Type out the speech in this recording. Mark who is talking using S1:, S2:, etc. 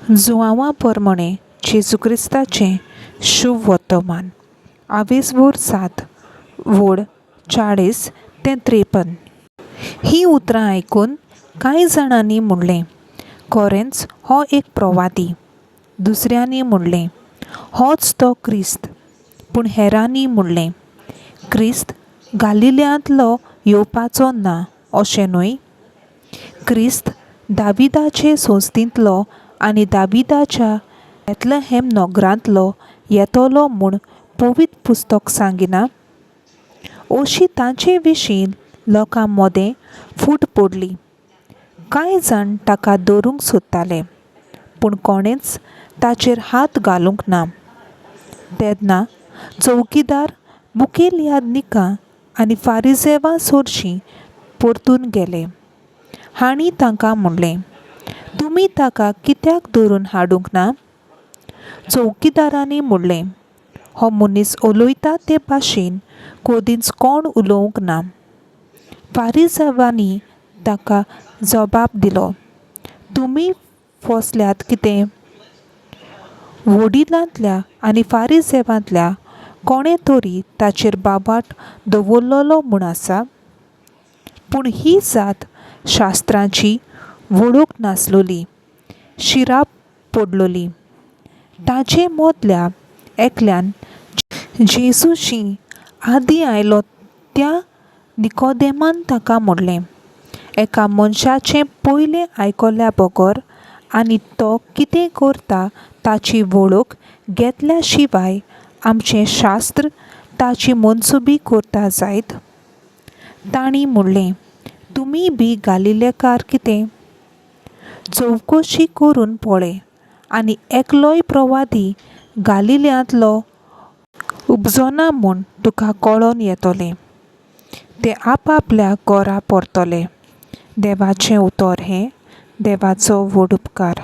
S1: जुआंवा पोरमोणें जेजू क्रिस्ताचें शुभ वर्तमान आवेसवोर 7 वोड 40 ते 53. हीं उतरां आयकून कांय जाणांनी म्हणलें, कोरेंच हो एक प्रवादी. दुसऱ्यांनी म्हणलें, होच तो क्रिस्त. पूण हेरांनी म्हणलें, क्रिस्त गालिल्यांतलो येवपाचो ना अशें न्हय? क्रिस्त दाविदाचे संस्थेंतलो आनी दाविदाच्या बेतलहेम नगरांतलो येतलो म्हूण पवित्र पुस्तक सांगिना? अशी तांचे विशीं लोकां मदें फूट पडली. कांय जाण ताका धरूंक सोदताले, पूण कोणेंच ताचेर हात घालूंक ना. तेन्ना चौकीदार मुखेल याज्ञिकां आनी फारिजेवां सोरशीं परतून गेले. हांणी तांकां म्हणलें, तुमी ताका कित्याक धरून हाडूंक ना? चौकीदारांनी म्हणलें, हो मनीस उलयता ते भाशेन कदींच कोण उलोवंक ना. फारिजेवांनी ताका जबाब दिलो, तुमी फसल्यात कितें? व्हडिलांतल्या आनी फारिजेवांतल्या कोणें तरी ताचेर बाबाट दवरलेलो म्हूण आसा? पूण ही जात शास्त्रांची वळख नासलोली, शिराप पडलोली. ताचे मदल्या एकल्यान जेजूशी आदीं आयलो त्या निकोदेमान ताका म्हणलें, एका मनशाचें पयलें आयकल्या बगर आनी तो कितें करता ताची वळख घेतल्या शिवाय आमचें शास्त्र ताची मनसुबी करता जायत? तांणी म्हणलें, तुमी बी गालिलेकार कितें? चवकशी करून पळय आनी एकलोय प्रवादी गालिल्यांतलो उपजोना म्हूण तुका कळोन येतलें. ते आपआपल्या घरा परतले. देवाचें उतर हें देवाचो व्हड उपकार.